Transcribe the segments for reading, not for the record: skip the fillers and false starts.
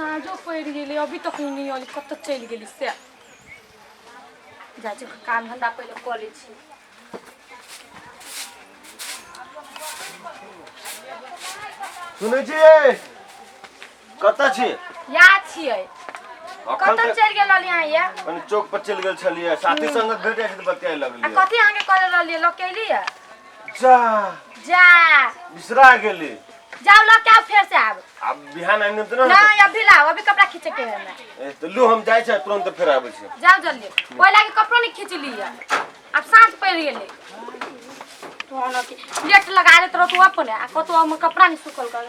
साँझो पड़ि गेलै, अभी तक नहि अयली, कतऽ चलि गेली से। जाइ छी, काम धन्धा पहिले कऽ लै छी। सुनै छियै? कतऽ छी? याद छियै। अखन कतऽ तक चलि गेल रहलियै अहाँ ये? कनि चौक पर चलि गेल छलियै, साथी संगत भेट जाइ छै तऽ बतियाए आ लगलियै। कथी अहाँके कहले रहलियै, लऽ के एलियै? जा। जा। बिसरा गेली। जाउ, लऽ के आउ फेर से आब। आब बिहान आनि तऽ नहीं, अभी लाओ, अभी कपड़ा खींचे के है हमरा। ए, तऽ लू, हम जाइ छियै, तुरंत फेर आबै छी। जाओ जल्दी। पहला के कपड़ो नहीं खींच लिया, अब साँझ पड़ गेलै। तू ना कि लेट लगा देत रह तू अपने, आ कतो हम कपड़ा नहीं सुखल कर।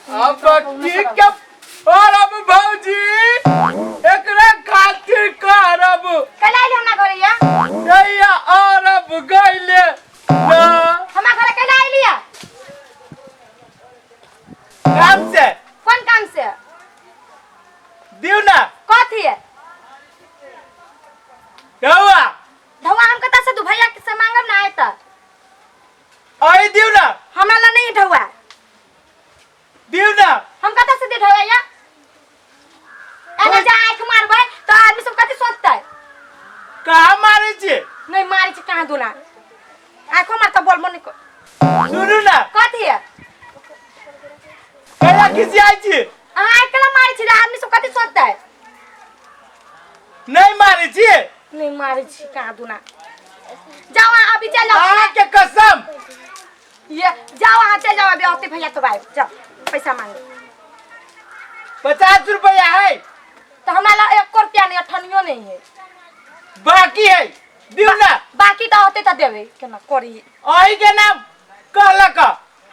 अब की के करब भौजी, एकरा खातिर करब। कल आइली हमरा घरे या? जहिया अरब गइले ना। हमरा घरे कल आइली या? काम से। कौन काम से? दिउ ना। कथी है? ढौआ। ढौआ हम कतऽ से दू? भैया से मांगब ना आय तऽ। अही दिउ ना। हमरा ला नहीं ढौआ। दिउ ना। हम कतऽ से दे ढौआ या? एना जा आँखि मारबै तऽ आदमी सब कथी सोचतै? कहाँ मारै छी? नहीं मारै छी कहाँ दुना। आँखो मार तऽ बोलबो नहीं। सुनू ना। कथी है? कैला खिसियाइ छी? अहाँ आँखि केना मारै छी? आदमी सब कथी सोचतै? नहीं मारै छी। नहीं मारै छी कहाँ दुना। जाओ अहाँ अभी चल जाओ। अहाँके कसम। ये जाओ, अहाँ चल जाओ अभी, औते भैया तो आए, जाओ पैसा मांगे। 50 रुपया है। तो हमरा ला 1 रुपया नहीं, अठनियो नहीं है। बाकी है, दिउ ना। बाकी तो होते तो देबे केना करी। अही के नाम कहलक।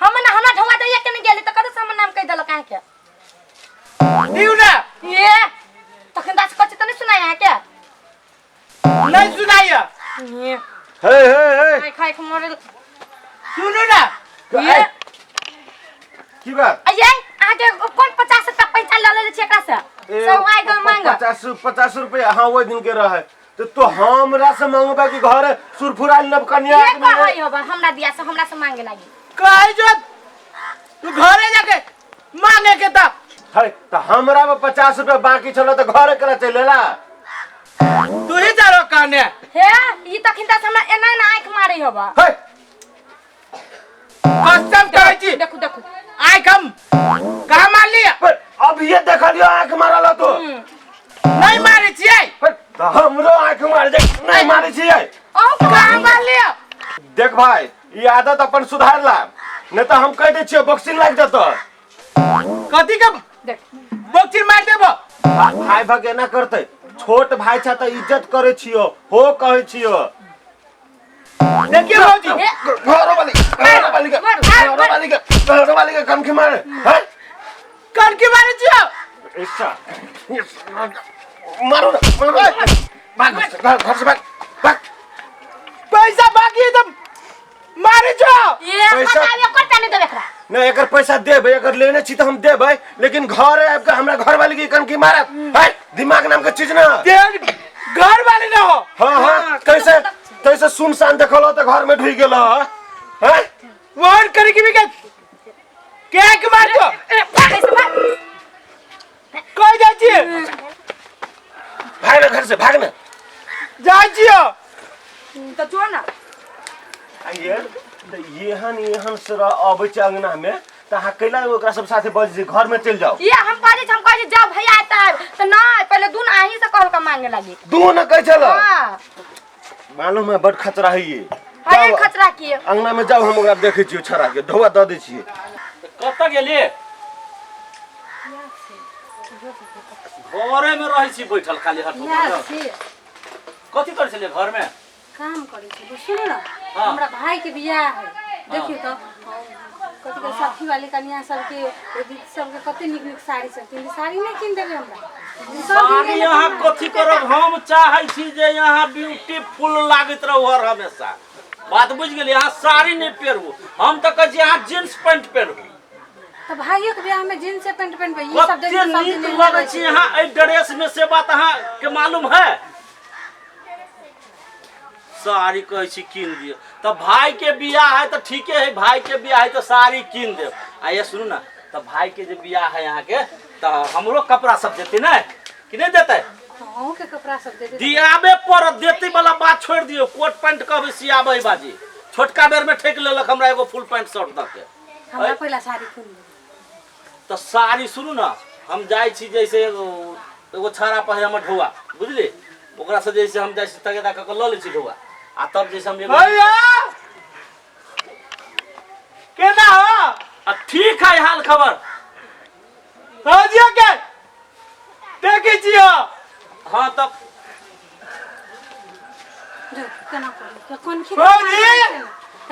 हम ना, हमरा ढौआ दैया के नहीं गेली तऽ कतऽ से हमर नाम कहि देलक अहाँके? दिउ ना। ये तखन दास कथी तऽ नहीं सुनाय अहाँके? नहीं सुनाइया। ये हे हे हे। खाइ खाइ के मरल। सुनू ना। ये की बात? ये अहाँके कोन 50 रुपया पैसा लऽ लेले छी एकरा से? ए, सब आइ गेल मांग। 50 रुपया, हाँ, ओहि दिन के रहे तो हमरा से मांगबा कि घर सुरफुराइल नव कन्या ये आदमी है। कहै होबा हमरा दिया से, हमरा से मांगे लागी। कहै जो तू घरे जाके मांगे के ता। है तो हमरा में 50 रुपया बाकी छलो तो घर करा चल लेला। तू ही जारो कहने। हे ई तखन त हमरा एना एना आंख मारै होबा। है कसम कहै छी। देखू देखू। आँख हम कहाँ मार लिया? पर अब ये देखलियो आंख मारल तो। नहीं मारे छियै। पर तो हमरो आंख मार दे नहीं मारे छियै। अहूँ के कहाँ मार लिया? देख भाई, ई आदत अपन सुधार ला, नहीं तो हम कह दे छियो बॉक्सिंग लाग जतो। कथी के देख बॉक्सिंग मार देबो? भाई भाग एना करते, छोट भाई छा त इज्जत करे छियो, हो कहे छियो। देखिए भौजी। घरो वाली, घरो वाली के, घरो वाली के, घरो वाली के कनखी मारे हैं? कनखी मारे छियो? ऐसा मारो ना, मारो ना। भाग घर से, घर से भाग, भाग। पैसा बाकी है तो मारे जो। ये पैसा- बताओ, एकर पैसा नहीं देबे एकरा। नहीं, एकर पैसा देबै, अगर लेने छी तो हम देबै, लेकिन घर आबि के हमरा घर वाली के कनखी मारत है? दिमाग नाम के चीज ना। देर घर वाली ना हो। हाँ हाँ, कैसे कैसे सुनसान देखल हो तो घर में ढुक गेल हो हैं? वहन करे की भी के के के मार दो। ए, भाग ऐसे, भाग। कह जाइ छी। भाग ना घर से, भाग ना। जाइ छियो। तो जो ना। आइए तऽ एहन एहन से अबै छै अंगना में तऽ अहाँ कैला ओकरा सब साथे बज जे घर में चलि जाउ? ये हम कहै छी, हम कहै छी जाओ भैया आता है तो नहीं, पहले दून आही से कहल का मांगे लगी। दू न कहै छल। हां। मालूम है, बड खतरा है ये। अरे जाउ, खतरा की है? अंगना में जाउ, हम ओकरा देखै छियै, छड़ा के ढौआ दऽ दै छियै। कतऽ गेलियै? घरे में रहै छी बैठल खाली हर। कथी करै छलियै घरमे? काम करै छी। सुनू ने। हाँ। हमरा भाई के बियाह है, देखियौ तऽ कथी कहै सखी वाली कन्या सबके, ओ दीदी सबके कते नीक नीक साड़ी सब किन, साड़ी नहि किन देबै हमरा सब दिन? साड़ी अहाँ कथी करब? हम चाहै छी जे अहाँ ब्यूटीफुल लागैत रहू हर हमेशा। बात बुझि गेलियै? अहाँ साड़ी नहि पेहरू, हम तऽ कहै छी अहाँ जींस पैंट पेहरू। तऽ भाइयों के बियाह में जींस पैंट पेन्हबै, ई सब कते देखियौ सब नीक दिन लगै छी अहाँ एहि ड्रेस में, से बात अहाँ के मालूम है? साड़ी कहै छी कीन दियौ तऽ भाई के बियाह है तऽ ठीके है, भाई के बियाह है तऽ साड़ी कीन देब। आ ये सुनू ना, तऽ भाई के जे बियाह है अहाँके तऽ हमरो कपड़ा सब देतै ने कि नहि देतै? अहूँके कपड़ा सब देतै। दियाबे पड़त, देते वाला बात छोड़ि दियौ। कोट पैंट कहबै सियाबै बाजी, छोटका बेर में ठकि लेलक हमरा एगो फुल पैंट शर्ट दऽ के। हमरा पहिला साड़ी किन देबै। तऽ साड़ी सुनू ने, हम जाइ छी जैसे एगो एगो छाड़ा पर है हमर ढौआ, बुझली, ओकरा से जैसे हम जाइ छी तगेदा कऽ के लऽ लै छी ढौआ, आ तब जैसे हम एगो भैया केना हो? आ ठीक है हाल खबर। भौजियो के देखै छियो। हाँ तब जो केना करू कोन खी भौजी!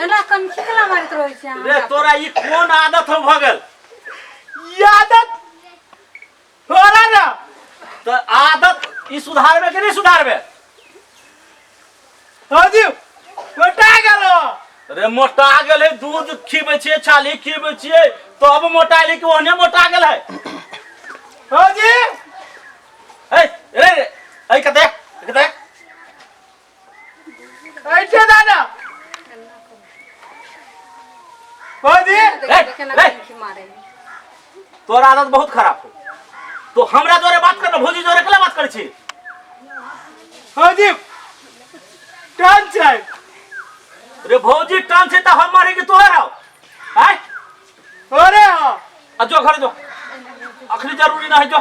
एना कोन खी केना मारैत रहै छै अहाँ रे हमरा? तोरा ई कोन आदत हो भऽ गेल? ई आदत तोरा ना। तऽ आदत ई सुधारबे कि नहि सुधारबे? भौजी मोटा गेलो। रे मोटा गेल है, दूध खीबै छियै, छाली खीबै छियै तब मोटा गेलै कि ओहने मोटा गेल है? भौजी ए रे रे ऐ कते कते ऐठे दादा भौजी। देखियौ रे, केना रे। कोन खी मारै है। तोरा आदत बहुत खराब हो। तो हमरा जोरे बात कर, भौजी जोरे केला बात करै छी? भौजी टन छै। रे भौजी टन छै तऽ हम मारे कि तोहर हौ? आय अरे हो। आ जो घर जो, अखनी जरूरी ना है जो।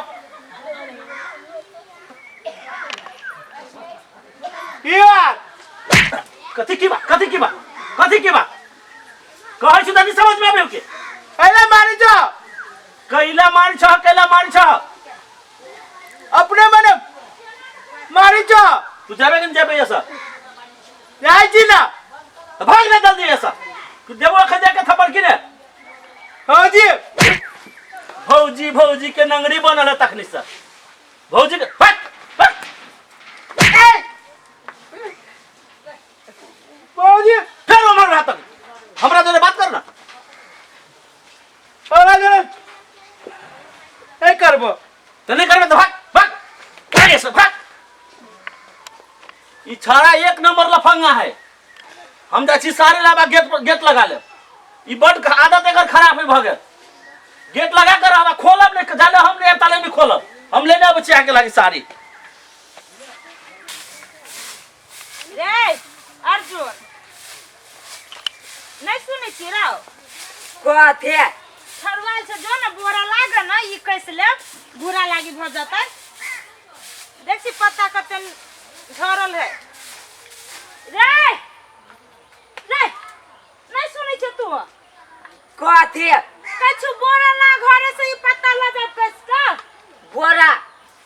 की बात? कथी की बात? कथी की बात? कथी की बात कहै छी तऽ नहीं समझ में आबै के? पहले मारी जो। कैला मारी छह? कैला मारी छह? अपने मने मारी जो। तू जाबे कि नहीं जाबे ऐसा? जाइ छी ना। तऽ भाग ना जल्दी ऐसा। तू देबो अखन जाके थप्पड़ की ने? भौजी। भौजी भौजी के नंगड़ी बनल है तखनी से भौजी के। भाग भाग। भौजी फेर उमर रहा तक हमरा जोरे बात कर ना। तोरा जोरे ए करबो। तऽ नहीं करबे तऽ भाग भाग भाग ऐसे भाग। ई छाड़ा एक नंबर लफंगा है। हम जाइ छी सारे लाबा, गेट पर गेट लगा लेब। ई बड आदत एकर खराब है भऽ गेल। गेट लगा कर रहब, खोलब नहीं जाले हम नहीं ताले नहीं खोलब। हम लेने अबै छी अहाँके लागी साड़ी। रे अर्जुन, नहीं सुनै छी राव? कथी? ठरवाल से जो ने बोरा लागे ना, ई कैसे लेब भूरा लागी भऽ जतै। देख छी पत्ता कते झरल है। रे रे नहीं सुनै छै तू? कथी? कछु बोरा ला घरे से, ई पत्ता ल जा कस का बोरा।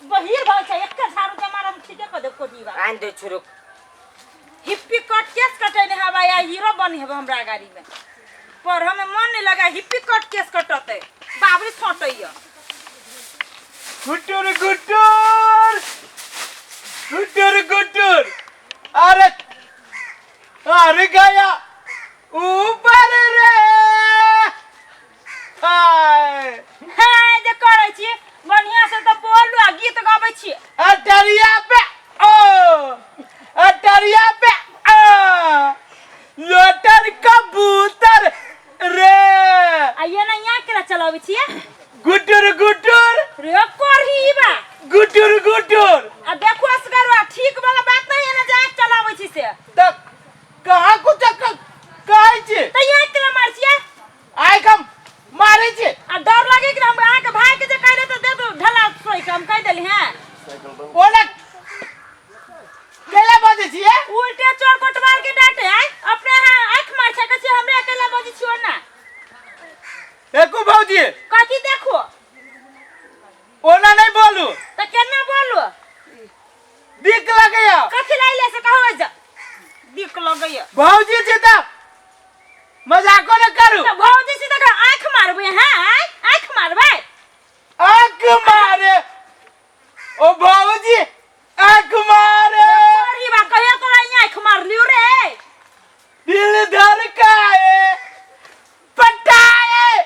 बहिर भऽ छै, एक झाड़ू के मारम ठीके कऽ देब कोठीबा। आनि दै छी रुक। हिप्पी कट केस कटेने हवा या हीरो बनी हेबे हमरा गाड़ी में पर हमें मन नहीं लगा। हिप्पी कट केस कटते बाबरी छोटैया। गुटुर गुटुर गुटुर गुटुर, अरे अरे गया ऊपर रे हाय। हाय जे करै छी बढ़िया से तऽ बोलू आ गीत गबै छी। अटरिया पे ओ अटरिया पे आ लोटर कबूतर रे। आ ये ना यहाँ केना चलाबै छियै? गुटुर गुटुर। रे करही बा। गुटुर गुटुर। आ देखो असगरवा, ठीक वाला बात नहीं है ना जा चलाबै छी से। त कहाँ कुछ कहै छी? तऽ यहाँ केना मार छियै? आइ कम मारै छी। आ डर लगे कि हम अहाँके भाई के जे कहि देते दे दू ढला सोइ के हम कहि देली हैं। ओना कैला बजै छियै? उल्टे चोर कोटवार के डांटे आय अपने यहाँ आँख मार छै, कहै छी हमरे अकेला बजै छियो ना। देखू भौजी। कथी देखू? ओना नहीं बोलू। तऽ केना बोलू? दिक लगैया। कथी लाइले से कहबै जे दिक लगैया? भौजी छी तऽ मजाको न करू। तऽ भौजी छी तऽ आँख मारबै? हैं, आँख मारबै? आँख मारे ओ भौजी, आँख मारे। तोरी बा, कहिया तोरा आँख मारलियो रे? दिल धड़काए पटाए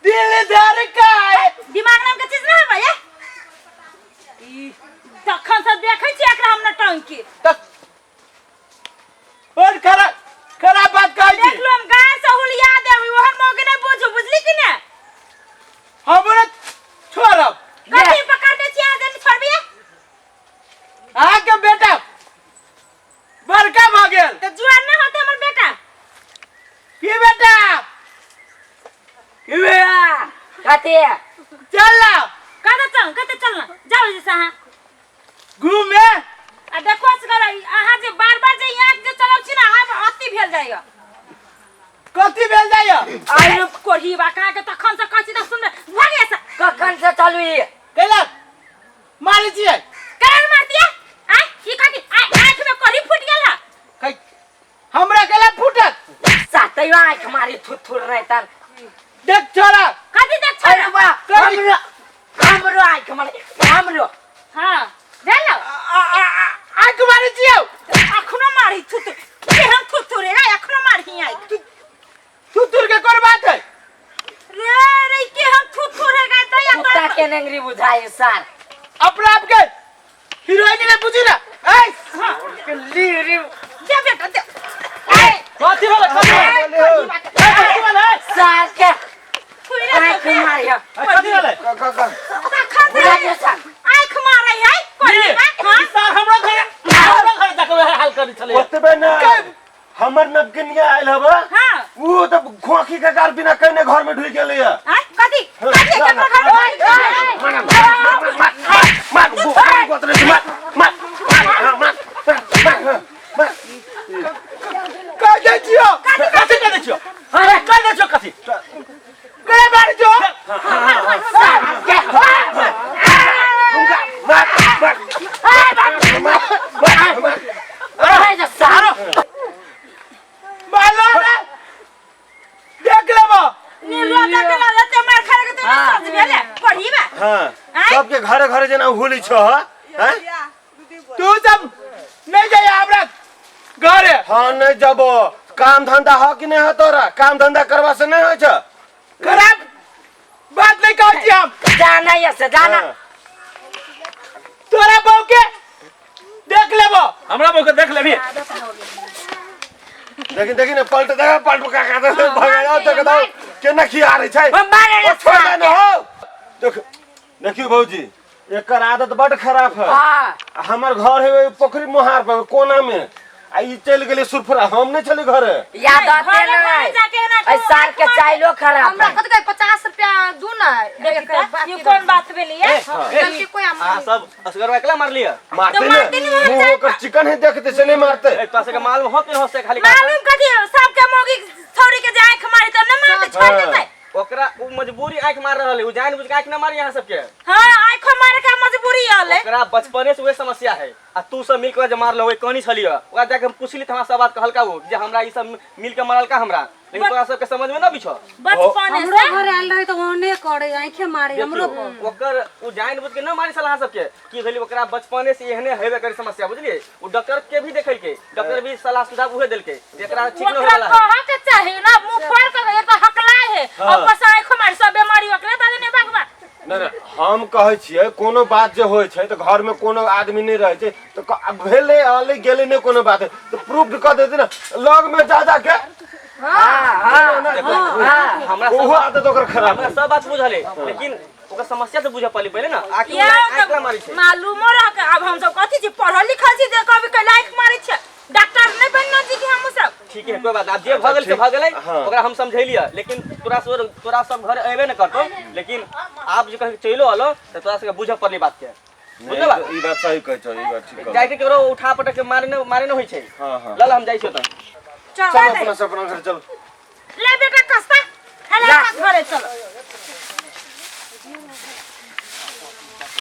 दिल धड़काए। दिमाग नाम के चीज ना है भैया। ई तखन से देखै छी एकरा हम नटंकी। तऽ और खराब खराब बात कहै देख छी। लो, हम गाय से हुलिया देब, ओहन मौके नहीं बुझू, बुझली कि ने? कथी चल ना कतऽ चल कतऽ चल ना जाउ जे अहाँ घूमे आ देखो असगर अहाँ जे बार बार जे यहाँ जे चलब छी ना अहाँ अति भेल जाइए कथी भेल जाइए आइ कोढ़ी बा कहाँ के तखन से कहै छी तऽ सुन भागे से कखन से चलू ई कैला मारै छियै केना मारतियै आइ की कथी आइ आँखि में कोढ़ी फूटि गेल है कै हमरा कैला फूटत सातैयो आँख मारी थुर थुर रहतन देख छोरा कथी देख अरे छोरा बा हमरो हमरो आँख मारी हमरो हाँ भेल आँख मारै छियौ अखनो मारी थुत केहन थुथु रे अखनो मारही आँखि तू तुर के कोन बात है रे रे केहन थुथु रे गाय तैया कुत्ता के नेंगरी बुझाई सार अपना आप के हीरोइन ने बुझी ना ए ली री दे बेटा दे कथी भेलै कथी भेलै कथी भेलै सार के फुइरे आँख मारी कथी भेलै तखन बुझा के सार आँख मारै है कोढ़ी बा हाँ ई सार हमरा घरे हमरा घरे जाके वएह हाल करै छलै ओतबे ने हमर नवकनिया आयल हब हाँ वो तऽ खोखी के कार बिना कहने घर में ढुकि गेलै है आँय कथी कथी केकरो घर में मार मार गोतरे मार मार मार मार मार मार कह दे छियो कथी कह दै छियौ अरे कह दै छियौ कथी करे मारै छियो मार मार मार मार मार अरे जे सारो मारलो रे देख लेबो निर्लज्ज के लगे मार खा के तो सच भेले पढ़ी बा हाँ सबके घरे घरे जेना होली छ हैं तू सब नहीं जाइए हमरा घरे हाँ नहीं जबो काम धंधा हो कि नहीं हो तोरा काम धंधा करवा से नहीं हो छ खराब बात नहीं कहै छी हम जाना ये से जाना हाँ। तोरा बहू के देख लेबो हमरा बहू के देख लेबही देखी देखी ने पलट देखा पलट का का भगाओ तो बताओ केना खिया रही छै मारे रे ओ छोड़ दे न हो देख देखियो भौजी एकर आदत बड खराब है हाँ हमर घर है ओइ पोखरी मोहार पर कोना में आ ई चलि गेलै सुरफुरा हम नहि छली घरे याद आते घरे नहीं घरे जाके एना ऐ सार के चाइलो खराब हमरा है कथी कहै 50 रुपया दू ना देखी त, ई कोन बात भेलै ये जबकि कोई हम अहाँ सब असगरवा एकला मारलियै मारते तऽ ने मारते ने, हम मुंह जाए ओकर चिकन है देखते से नहीं मारते ए तोरा सबके मालूम हो कि हो से खाली मालूम कथी सबके मौगी छौरी के जे आँख मारी तब न मारते छोड़ हाँ। देतै ओकरा उ मजबूरी आंख मार रहल है उ जान बुझ के आंख ना मारी अहाँ सबके हाँ आँखो मारे के मजबूरी आले ओकरा बचपने से उहे समस्या है आ तू सब मिल के जे मारल ओहि कनी छलिय ओकरा जाके हम पुछली त हमरा सब बात कहलका उ जे हमरा ई सब मिल के मारलका हमरा लेकिन तोरा सबके समझ में ना बिछो बचपने हमरो से घर आयल रहे तो ओहने करे आंखे मारे हमरो पर ओकर उ जान बुझ के ना मारी छल अहाँ सबके की भेली ओकरा बचपने से एहने हेबे करी समस्या बुझलिए उ डॉक्टर के भी देखलकै डॉक्टर भी सलाह सुझाव उहे देलकै जे एकरा ठीक न ओकरा होय वाला है कह के चाही ना मुंह फोड़ के एक तो हकलाय है ऊपर से आँखो मारी सब बीमारी ओकरे दादी ने भगवा नहि नहि हम कहै छियै कोनो बात जे होइ छै तऽ घरमे कोनो आदमी नहि रहै छै तऽ भेलै अलै गेलै नहि कोनो बात तऽ प्रूफ कऽ देतै ने लगमे जा जाके हाँ हाँ हमरा ओहो सब आदत ओकर खराब हमरा सब बात बुझल है लेकिन ओकर समस्या से बुझऽ पड़ली पहिले ना आखिर या आँख ला मारी छै मालूमो रह के अब हम सब कथी छी पढ़ल लिखल छी जे कभी के लाइक मारै छै डॉक्टर नहीं बनना जी कि हम सब ठीक है कोई बात नहीं। आब जे भऽ गेल से भऽ गेलै हाँ। ओकरा हम समझेलियै लेकिन तोरा सब तोरा सब घर अयबे ने करतौ लेकिन आब जे कहीं चलो अलो तऽ तोरा सबके बुझऽ पड़ली बात के बुझल बा ई बात सही कहै छौ ई बात ठीक कहै जाइ के केकरो उठा पटक के मारे ने मारे ने होइ छै हाँ, हाँ। लल हम जाइ छियौ तऽ चल चल अपना से अपना घर चल ले बेटा कस्ता हेले घरे चलो